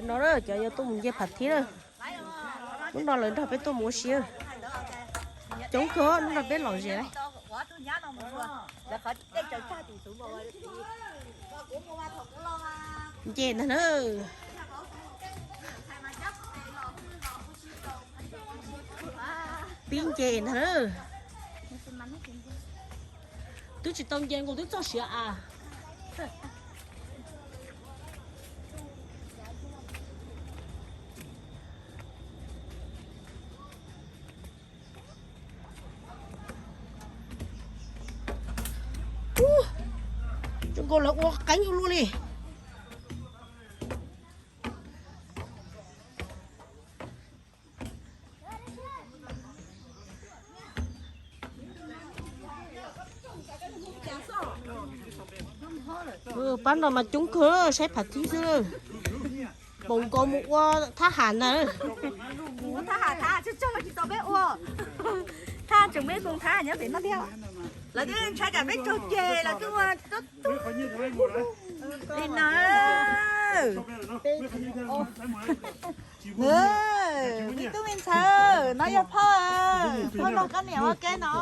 No na, cov yuav tuaj mus nce Phav Thib na. Hnub no lawv nrog peb tuaj mus ua si. Coob kawg, hnub no peb lom zem lawm. Nce ntag na. Pib nce ntag na. Twb tsis tau nce nkaus twb txog siav av. Ub, zoo nkaus lawv ua qeeb ua luaj li. Pab no mas coob kawg, saib Phav Thib xwb. Npaum nkaus mus ua thab ham ntag. Ua thab ham, thab tsis tau peb ua. Thab tseem peb koom thab nyob pem no thiab. Lawv twb ntshai tsam peb raug ceg lawv twb ua tub tub li no. Me tub me ntxhais, no yog phauj, phauj nrog koj niam ua ke no.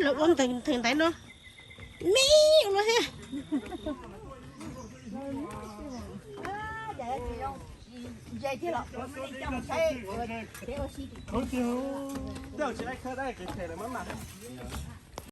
Lawv ua ntawm ntaiv no me ua luaj thiab. Tej zaum tsis ai khawb dab kev them lawv mab mam.